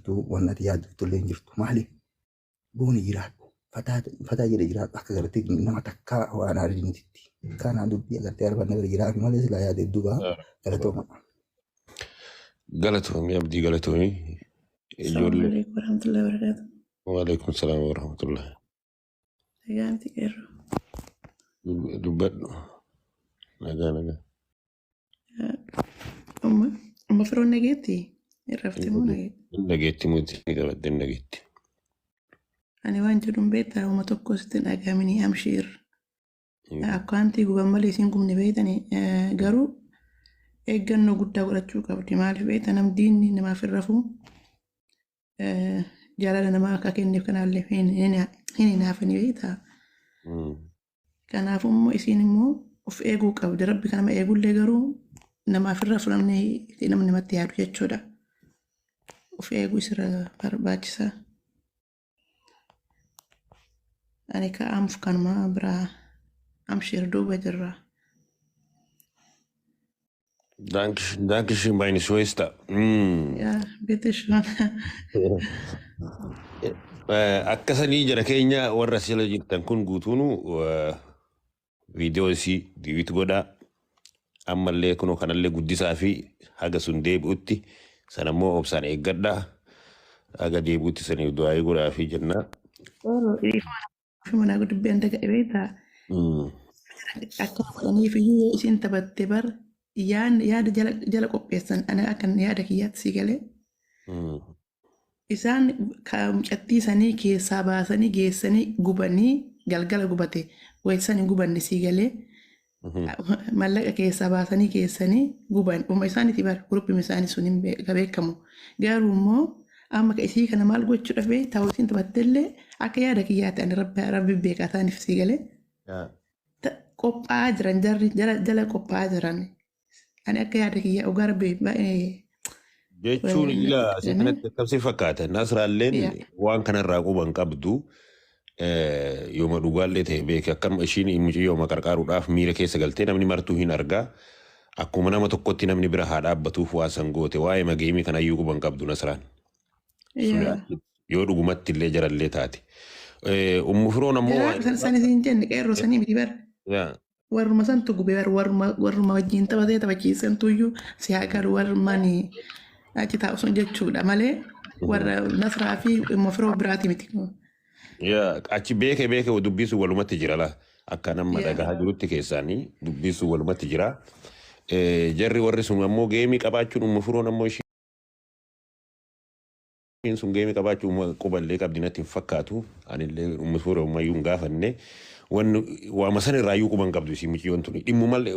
jirtu, wanni ati yaaddoftu illee hin jirtu. Maaliif booni jiraadhu, fataa fataa jedhe jiraadhu akka gartee nama takkaa waan aadinititti. Kanaa dubbii agartee arfanna bira jiraafi malee silaa yaada hedduu baha galatooma. Galatoomii Abdii, galatoomii. Assalamu Ijoollee. alaikum warahmatullahi wabarakatuh. Waalaikum salaam warahmatullah. Nagaa miti qeerroo. Dubbadhu. Nagaa nagaa. Amma amma firoon nageetti irrafte moo nageetti? Hin dhageetti muti qabadde hin dhageetti. Ani waan jedhuun beektaa, uma tokko sitti hin dhagahamini, amshiir. Akkaantii guban malee isiin gubne beektani, garuu eeggannoo guddaa godhachuu qabdi. Maaliif beekta, nam diinni namaaf hin rafu, jaalala namaa akka kenneef kanaallee hin hinaafani beektaa. Kanaafuu immoo isiin immoo of eeguu qabdi. Rabbi kan nama eegullee garuu namaaf hin rafu, namni namni namatti yaadu jechuudha. Of eeguu isirra barbaachisa. Ani ka'amuuf kanuma biraa, amshiir, duuba jirra. Dankeschön, meine Schwester. Yaa bitte schön. Akkasanii jara keenya warra sila jirtan kun guutuunu viidiyoo isii diiwit godhaa. Ammallee kunoo kanallee guddisaa fi haga sun deebi'utti sanammoo obsaan eeggadhaa. Haga deebi'utti saniif du'aayii godhaa fi jennaa. Dhiifama naa dubbii an daga beektaa. Akka godhaniif iyyuu yoo isiin taphatte bar yaada jala jala qopheessan, ana akka yaada kiyyaatti si galee. Isaan mucattii sanii keessaa baasanii geessanii gubanii, galgala gubate waysan hin gubanne sii galee, mallaqa keessaa baasanii geessanii guban uma isaaniiti bar, guruppiin isaanii sun hin beekamu. Garuu immoo amma ka isii kana maal gochuudhaaf beektaa, isiin taphattellee akka yaada kiyyaatti ani rabbi rabbi beekaa ta'aniif sii galee, qophaa'aa jiran jarri jala jala qophaa'aa jiran, ani akka yaada kiyyaa dhugaa rabbi baay'ee. Jechuun ila asii kanatti akkasii fakkaata. Nasraalleen waan kanarraa quban qabdu, yooma dhugaallee ta'e beeke akkanuma ishiin mucayyoo qarqaaruudhaaf miira keessa galtee namni martuu hin argaa. Akkuma nama tokkotti namni bira haa dhaabbatuuf waa san goote, waa'ee mageemii kanayyuu quban qabdu Nasraan. Yoo dhugumatti illee jarallee taate. Ummu Firoon ammoo Jaraa san isin jenne qeerroo sanii miti bara. Warruma santu gube bar, warruma wajjin taphatee taphachiisantuyyuu si haa galu, warrumaan achi taa'u sun jechuudha malee warra Nasraa fi Ummu Firoo biraati miti. Yaa, achi beeke beeke dubbisu walumatti jira la. Akka nama dhagahaa jirutti keessaanii dubbisu walumatti jira. Jarri warri sun ammoo geemii qabaachuun, Ummu Firoon ammoo ishiin sun geemii qabaachuu quballee qabdi natti hin fakkaatu. Anillee Ummu Firoo ammayyuu hin gaafanne. Wanni waama san irraayyuu quban qabdu isii mucayyoon tuni. Dhimmumallee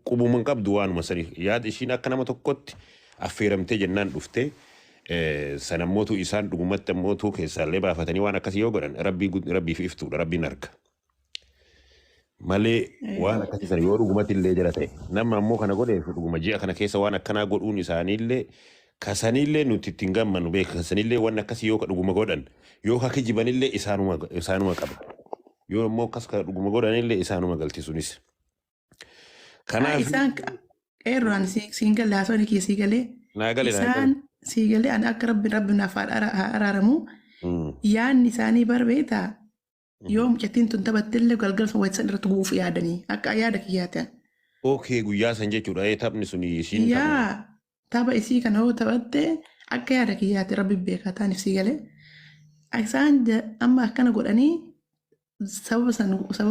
qubuma hin qabdu waanuma sani. Yaada ishiin akka nama tokkotti affeeramtee jennaan dhuftee. Sanammootu isaan dhugumatti ammootu keessaallee baafatanii waan akkasii yoo godhan rabbii rabbiif iftuudha, rabbiin arga. Malee waan akkasii sana yoo dhugumatti illee jala ta'e, nama ammoo kana godheef dhuguma ji'a kana keessa waan akkanaa godhuun isaaniillee kasaniillee nuti ittiin gammannu beeka, kasaniillee waan akkasii yoo ka dhuguma godhan, yoo ka kijibanillee isaanuma isaanuma qaba. Yoo immoo akkas ka dhuguma godhanillee isaanuma galti sunis. Kanaaf Isaan qeerroon siin galee haasawni kee sii galee. Naa gale, naa gale. Isaan sii galee, ani akka rabbi rabbi naaf haa araaramu, yaanni isaanii bar beektaa, yoo mucattiin tun taphattillee galgala sun wayita san irratti gubuuf yaadanii akka yaada kiyyaatan. Okay, guyyaa san jechuudha. Taphni sun isiin tapha. Yaa, tapha isii kana yoo taphatte akka yaada kiyyaati, rabbi beekaa ta'aniif sii galee. Isaan amma akkana godhanii sababa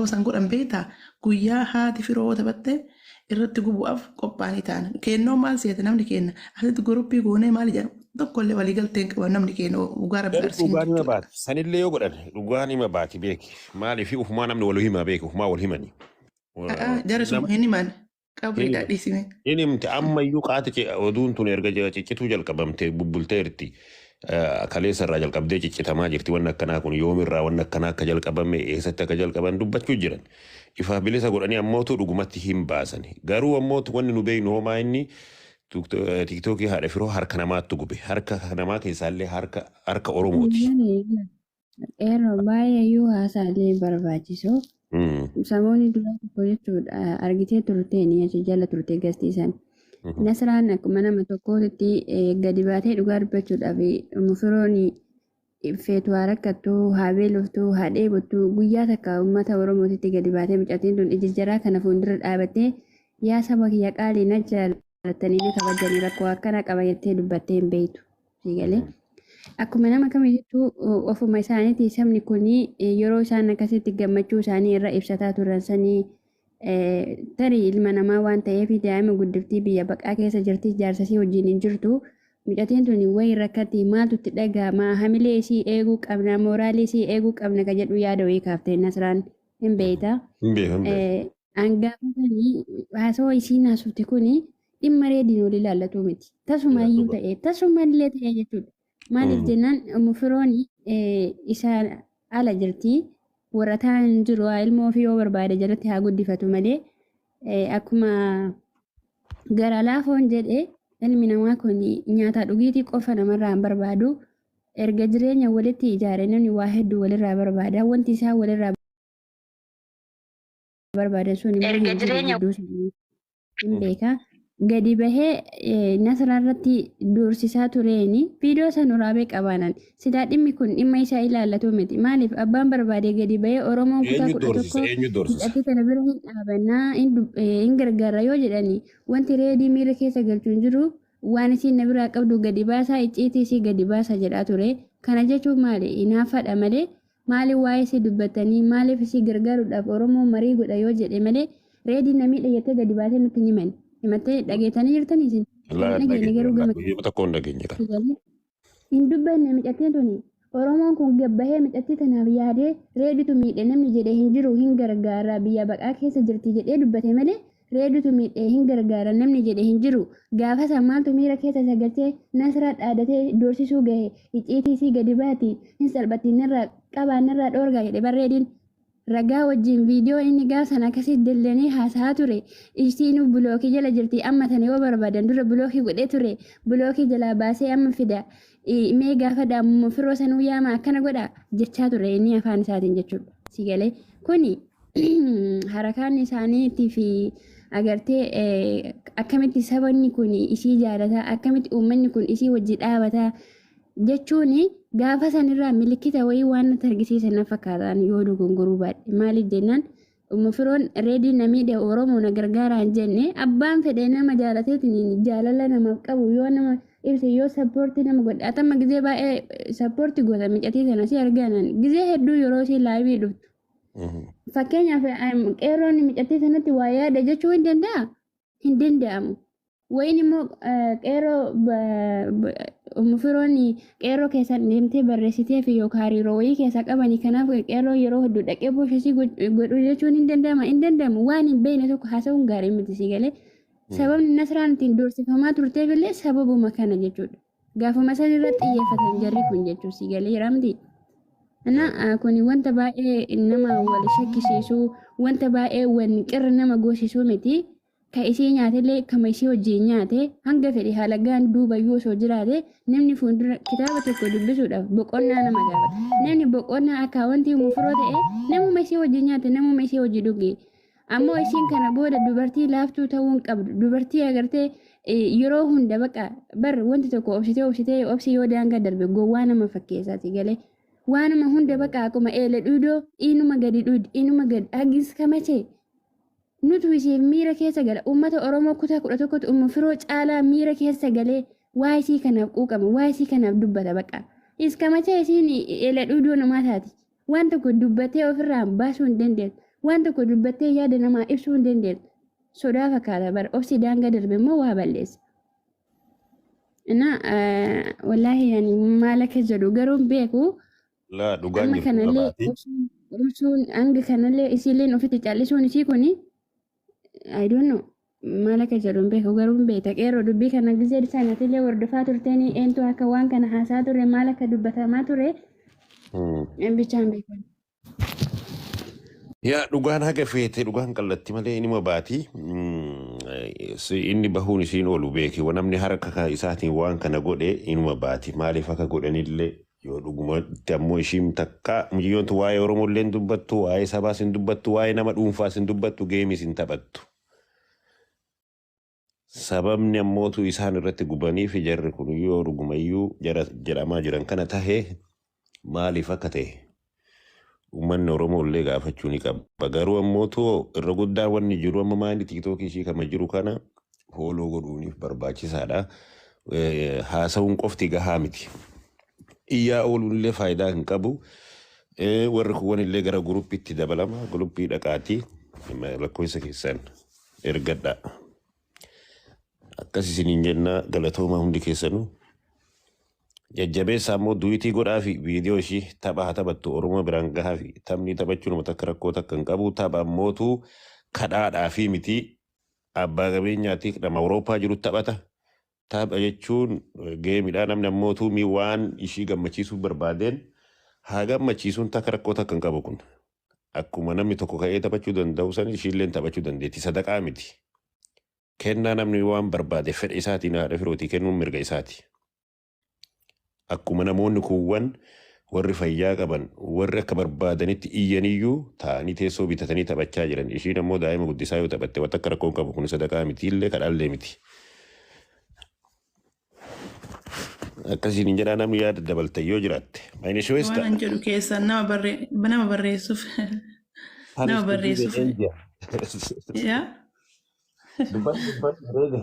san godhan beektaa, guyyaa haati firoo yoo taphatte irratti gubuudhaaf qophaa'anii ta'an. Kennoo maal seete, namni kenna asitti guruppii goonee maal jedhan tokkollee walii galtee hin qaban namni kenna dhugaa rabbi Garuu arsiin dhugaan hima jechuudha. baati. Sanillee yoo godhan dhugaan hima baati beeki. Maaliif ufumaa namni wal hima beeki, ufumaa wal himani. Jara sun hin himan, qabriidhaa dhiisime. Inni himte ammayyuu qaati oduun tun erga ciccituu jalqabamte bubbulteerti. Kaleessa irraa jalqabdee ciccitamaa jirti wanni akkanaa kun, yoomirraa wanni akkanaa akka jalqabame, eessatti akka jalqaban dubbachuu jiran. Ifaaf bilisa godhanii ammootu dhugumatti hin baasan. Garuu ammootu wanni nu beeknu homaa inni Tiktookii haadha firoo harka namaatti gube. Harka namaa keessaallee harka harka Oromooti. Qeerroo, baay'ee iyyuu haasaalee barbaachisu. Samoonni dura tokko jechuudha argitee turteen achi jala turte gastiisan. Nasraan akkuma nama tokkootti gadi baatee dhugaa dubbachuudhaaf mufiroon feetu haa rakkattuu, haa beeloftuu, haa dheebottuu guyyaa takka uummata Oromootitti gadi baatee mucattiin tun ija jaraa kana fuuldura dhaabattee yaa saba kiyya qaalii na jaalattanii na kabajanii rakkoo akkana qaba jettee dubbattee hin beektu. Siigalee. Akkuma nama kamiyyuu ofuma isaaniiti sabni kun yeroo isaan akkasitti gammachuu isaanii irra ibsataa turan sanii tarii ilma namaa waan ta'eef daa'ima guddiftii biyya baqaa keessa jirti jaarsasii wajjin hin jirtu. Mucattiin tun wayi rakkatti maaltu itti dhaga'ama hamilee isii eeguu qabna mooraalii isii eeguu qabna ka jedhu yaada wayii kaaftee Nasraan hin beekta. Hin beeku hin beeku. Hangaafatanii haasawaa isiin haasofte kuni dhimma reediin wal ilaallatu miti. Tasumayyuu ta'e tasumallee ta'e jechuudha. Maaliif jennaan mufiroon isa ala jirti. Warra ta'an jiru ilmoo ofii yoo barbaade jalatti haa guddifatu malee akkuma gara laafoon jedhe ilmi namaa kun nyaata dhugiitii qofa namarraa hin barbaadu. Erga jireenya walitti ijaare namni waa hedduu walirraa barbaada. Wanti isaa walirraa barbaadan sun immoo hin jiru gidduu isaanii hin beeka. Gadi bahee Nasraa irratti doorsisaa tureeni viidiyoo san waraabee qabaanan silaa dhimmi kun dhimma isaa ilaallatu miti. Maaliif abbaan barbaade gadi bahee Oromoon kutaa Eenyu kudha doorsisa? tokko Eenyu doorsisa? mucattii tana bira hin dhaabannaa hin gargaara yoo jedhani wanti reedii miira keessa galchu hin jiru waan isiin na biraa qabdu gadi baasaa icciitii isii gadi baasa jedhaa ture. Kana jechuun maali? Hinaaffadha malee maaliif waa'ee isii dubbatanii maaliif isii gargaaruudhaaf Oromoo marii godha yoo jedhe malee reedii na miidha jettee gadi baatee nutti hin himani. Himattee dhageetanii jirtanii isin? Laa Hin dhageenye garuu gama Guyyaa tokko hin dhageenye kana. hin dubbanne mucattiin tuni. Oromoon kun gabbahee mucattii tanaaf yaadee reeditu miidhe namni jedhe hin jiru hin gargaara biyya baqaa keessa jirti jedhee dubbate malee reeditu miidhe hin gargaara namni jedhe hin jiru. Gaafa san maaltu miira keessa isa galchee Nasraa dhaadatee doorsisuu gahe icciitii isii gadi baati hin salphatti narraa qabaa narraa dhoorgaa jedhe barreediin. Ragaa wajjin viidiyoo inni gaafa sana akkasii dallanii haasa'aa ture. Isiinuu bilookii jala jirti amma tana yoo barbaadan dura bilookii godhee ture bilookii jalaa baasee amma fida. Mee gaafa daamuma firoo sanuu yaama akkana godha jechaa ture inni afaan isaatiin jechuudha. Si galee kuni harakaan isaaniitii fi agartee akkamitti sabni kun isii jaalataa akkamitti uummanni kun isii wajji dhaabataa jechuun gaafa sanirraa milikita wayii waan natti argisiisan na fakkaatan yoo dogongoruu baadhe. Maaliif jennaan mufiroon reedii na miidhe Oromoo na gargaara hin jenne abbaan fedhe nama jaalateetiin jaalala namaaf qabu yoo nama ibse yoo sappoortii nama godhe atamma gizee baay'ee sappoortii goota micatii sana si arganan gizee hedduu yeroo ishee laayivii dhuftu. Fakkeenyaaf qeerroon micattii sanatti waa yaada jechuu hin danda'a? Hin danda'amu. Wayin immoo qeerroo mufiroon qeerroo keessa deemtee barreessitee fi yookaan hariiroo wayii keessa qabanii kanaaf qeerroo yeroo hedduu dhaqee booshasii godhuu jechuun hin danda'ama. Hin danda'amu waan hin beekne tokko haasa'uun gaarii miti si galee. Sababni Nasraan ittiin doorsifamaa turteef illee sababuma kana jechuudha. Gaafuma san irratti xiyyeeffatan jarri kun jechuun si galee ramti. Na kuni wanta baay'ee nama wal shakkisiisu wanta baay'ee wal qirra nama goosisuu miti. Ka isii nyaatellee kama isii wajjin nyaate hanga fedhe haala gaan duubayyuu osoo jiraate namni fuuldura kitaaba tokko dubbisuudhaaf boqonnaa nama gaafata. Namni boqonnaa akka wanti mufuroo ta'e namuma isii wajjin nyaate namuma isii wajjin dhuge. Ammoo isiin kana booda dubartii laaftuu ta'uu hin qabdu. Dubartii agartee yeroo hunda baqa bar wanti tokko obsitee obsitee obsi yoo daangaa darbe gowwaa nama fakkeessaati galee. Waanuma hunda baqa akkuma eele dhuudoo inuma gadi dhuudi inuma gadi agis kamachee. Nutu isiif miira keessa gala. Uummata Oromoo kutaa 11tti ummu firoo caalaa miira keessa galee waa isii kanaaf quuqama, waa isii kanaaf dubbata baqa. Iskamacha isiin eela dhuudoo namaa taati. Waan tokko dubbattee ofirraa baasuu hin dandeessu. Waan tokko dubbattee yaada namaa ibsuu hin dandeessu. Sodaa fakkaata bara obsi daangaa darbe immoo waa balleessa. Na wallaahi yani maal akka jedhu garuu hin beeku. Laa dhugaan Amma jirtu kanallee gabaati. Obsuun hanga kanallee isiilleen ofitti callisuun isii kuni I don't know maal akka jedhu hin beeku garuu hin beekta qeerroo dubbii kana gizee sanatillee hordofaa turteenii eentu akka waan kana haasaa ture maal akka dubbatamaa ture bichaan beeku. Yaa dhugaan haga feete dhugaan qallatti malee inuma baati. Inni bahuun isiin oolu beeki. Namni harka isaatiin waan kana godhe inuma baati. Maaliif akka godhanillee yoo dhugumatti ammoo ishiin takka mucayyoon waa'ee Oromollee hin dubbattu, waa'ee sabaas hin dubbattu, waa'ee nama dhuunfaas hin dubbattu, geemis hin taphattu. Sababni ammootu isaan irratti gubanii fi jarri kun yoo dhugumayyuu jara jedhamaa jiran kana tahee maaliif akka ta'e uummanni Oromoo illee gaafachuu ni qaba. Garuu ammootu irra guddaa wanni jiru amma maali TikTokii ishii kama jiru kana follow godhuuniif barbaachisaadha. Haasa'uun qofti gahaa miti. Iyyaa ooluun illee faayidaa hin qabu. Warri kuwwan illee gara groupiitti dabalama. Groupii dhaqaatii lakkoofsa keessan ergadha. Akkas isiniin jenna, galatoomaa hundi keessanuu. Jajjabeessaa immoo duetii godhaa fi viidiyoo ishii tapha haa taphattu, Oromoo biraan gahaa fi taphni taphachuun nama takka rakkoo takka hin qabu. Tapha ammootu kadhaadhaa fi miti, abbaa qabeenyaati, nama Awurooppaa jiru taphata. Tapha jechuun gameiidha, namni ammootu mi waan ishii gammachiisuu barbaadeen haa gammachiisuun takka rakkoo takka hin qabu kun. Akkuma namni tokko ka'ee taphachuu danda'u san ishiilleen taphachuu dandeetti, sadaqaa miti. Kennaa namni waan barbaade fedha isaatiin haadha firootii kennuun mirga isaati. Akkuma namoonni kuuwwan warri fayyaa qaban warri akka barbaadanitti iyyaniyyuu taa'anii teessoo bitatanii taphachaa jiran, ishiin ammoo daa'ima guddisaa yoo taphatte waan akka rakkoon qabu, kun sadaqaa miti illee kadhaallee miti. Akkasiin hin jedhaa, namni yaada dabalta yoo jiraatte. Mayni Waan shiweesta. an jedhu keessan nama barreessuuf nama barreessuuf yaa. Dubbadhu, dubbadhu, bareeda.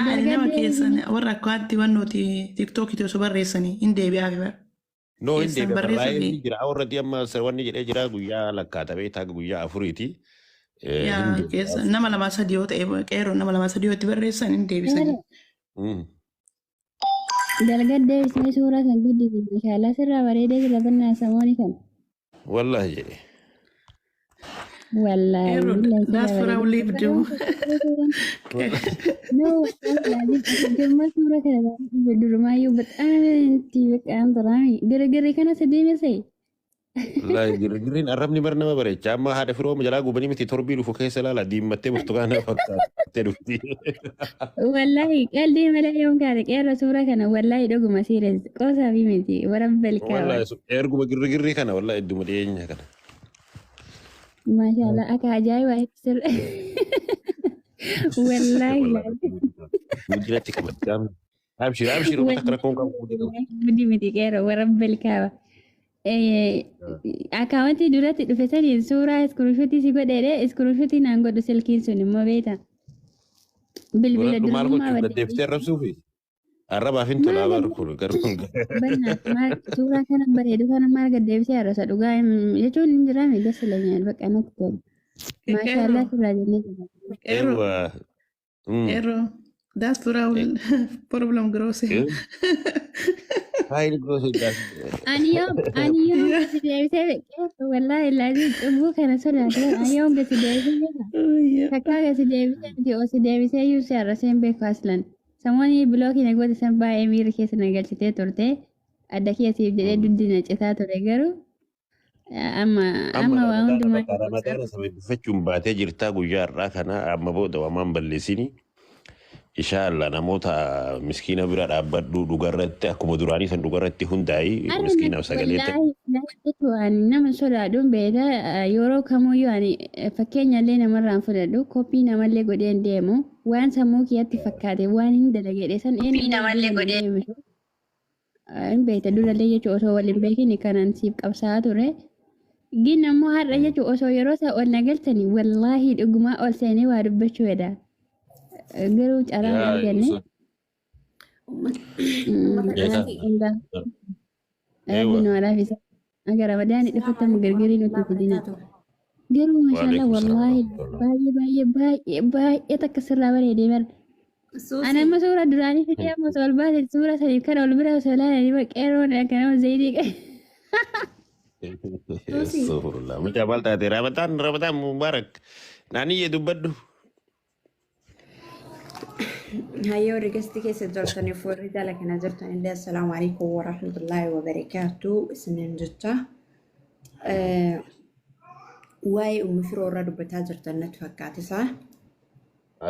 Ani nama keessan warra akkaatti wannooti TikTokiiti osoo barreessanii hin deebi'aafi bara. No, hin Keessan deebi'a, barreessuu barraa'ee fi ni jira. Already amma wanni jedhee jira, guyyaa lakkaatamee taaga guyyaa 4ti. Hin Yaa deebi'a. keessan nama lamaa sadii yoo ta'e, qeerroo nama lamaa sadii yoo itti barreessan hin deebisanii. Dalga deebisnee suuraa san guddisi. Mashaallah, sirraa bareedee jira bannaa samooni kan. Wallahi jedhe. Wallaahi Qeerroo billahi sirraa diaspora bareedee. live jiru. No, wallahi lazim suura kana durumaayyuu በጣም itti በቃ tolaami. Girgirri kana sadii misee. Wallahi girgirriin arrabni bar nama bareecha. Amma haadha firoo jalaa gubanii miti, torbii dhufu keessa ilaala, diimmattee burtukaana fakkaattee dhufti. Wallahi qalbii malee yoon kaate, qeerroo, suura kana wallahi dhuguma serious qoosaa fi miti warabba ilkaaba. Wallahi erguma girgirrii kana wallahi idduma dhiyeenya kana. Maashaallah, akka ajaa'ibaa sir. Wallahi Wallahi guddinatti qabatti. Abshir, abshir, uummata akka rakkoon qabu guddina qabatti. Guddi miti qeerroo, warabba ilkaaba. Accountii duratti dhufe saniin suuraa screenshotii si godheedhe, screenshotii naan godhu silkiin sun immoo beeta. Bilbila Duradhu maal durummaa gochuuf badde. gaddeeftee arrabsuufi? Arrabaaf hin tolaa Maal bar kun garuu. Bannaat maal suuraa kana bareedu kana maal gaddeebisee arrasa, dhugaa jechuun hin jiraame das ይለኛል በቃ natti tola. Maashaallah Qeerroo sirraa jennee jira. qeerroo Eewwa. Qeerroo diaspora problem grosse. Faayil gosa Ani yoo gadi deebisee, qeerroo, wallaahi laazim cubbuu kana sodaate, ani yoo gadi deebisee beeka. Takkaa gadi deebisee miti, osoo deebisee iyyuu si arrasee hin beeku aslan. Samoonni blockii na goote san baay'ee miira keessa na galchitee turte. Adda keessiif jedhee duddi na citaa ture, garuu amma Amma amma waa ramadaana hundumaa bakka ramadaana sababeeffachuun baatee jirtaa guyyaa har'aa kana, amma booda wamaan balleessini. Inshallah namoota miskiina bira dhaabbadhu, dhugarratti akkuma duraanii san dhugarratti hundaa'ii Har'a miskiinaaf sagalee ta'e. Wallaahi jechuun ani nama sodaadhuun beekta, yeroo kamuyyuu ani fakkeenya illee namarraan fudhadhu, koppii namallee godhee hin deemu, waan sammuu kiyyatti fakkaate waan hin dalagedhe san eenyu namallee godhee deemu hin beekta. Durallee jechuun osoo wal hin beekin kanan siif qabsaa'aa ture. Gin ammoo har'a jechuun osoo yeroo isaa ol na galchanii, wallaahi dhugumaa ol seenee waa dubbachuu fedha. Garuu carraa hin arganne. Eegaa. Rabbi nu alaafisa. Aga ramadaani dhufutti amma gargarii nuti fidina. Garuu maashaallah, Waalaikum salaam wallaahi warahmatullah. baay'ee baay'ee baay'ee baay'ee takka sirraa bareedee bara. Ani amma suura duraanii fidee amma osoo ol baase, suura saniif kana ol bira osoo ilaalanii, qeerroon akka nama zayitii qabu. Astaghfirullah. Mucaa maal taate? Ramadaan, Ramadaan Mubarak. Naaniyyee, dubbadhu. Hayyoo, warri guestii keessa jirtaniif warri jala kana jirtan illee, assalaamu alaikum warahmatullaahi wabarakaatu isiniin jecha. Waa'ee ummi firoo irraa dubbataa jirtan natti fakkaate isaa.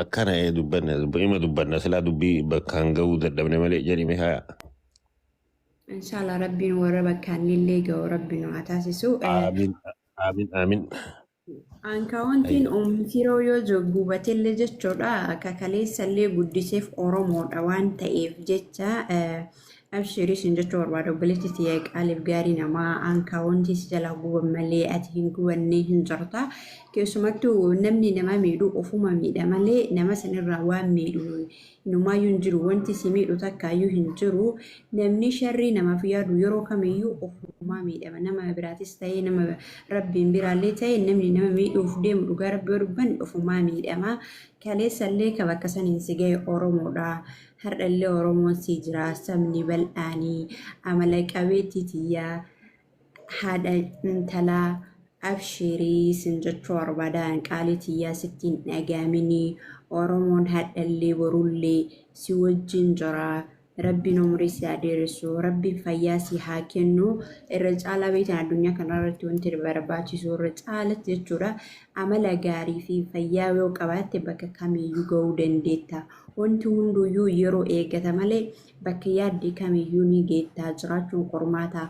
Akkana ee, dubbanna, ima dubbanna, silaa dubbii bakkaan ga'uu dadhabne malee jedhime haa. Inshallah rabbiin warra bakkaan illee ga'u rabbiin nu haa taasisu. Aamin, aamin, aamin. Ankaawwantiin oomisiroo yoo gubatillee jechuudha kakaleessallee guddiseef Oromoodha waan ta'eef jecha abshirii sin jechuu barbaada. Obboleetti tiyya qaaliif gaarii namaa, ankaawwantii si jalaa guban malee ati hin gubannee hin jirta. Keessumattuu namni nama miidhu ofuma miidha malee nama sanirraa waan miidhu inumaayyuu hin jiru. Wanti si miidhu takkaayyuu hin jiru. Namni sharrii namaaf yaadu yeroo kamiyyuu ofumaa miidhama. Nama biraatis ta'ee, nama rabbiin biraallee ta'e, namni nama miidhuuf deemu, dhugaa rabbii yoo dubbanne, ofumaa miidhama. Kaleessallee ka bakka saniin si ga'e Oromoodha. Har'allee Oromoon si jira. Sabni bal'aanii amala qabeetti tiyyaa haadha intalaa, abshirii sin jechuu barbaadaan. Qaalii tiyyaa, sittiin dhagaaminii. Oromoon hadhallee borullee si wajjin jira. Rabbiin umurii si haa dheeressu, Rabbiin fayyaa si haa kennu. Irra caalaa beektan, addunyaa kanarratti wanti barbaachisu irra caalatti jechuudha amala gaarii fi fayyaa yoo qabaatte bakka kamiyyuu ga'uu dandeetta. Wanti hunduyyuu yeroo eeggata malee bakka yaadde kamiyyuu ni geettaa. Jiraachuun qormaata.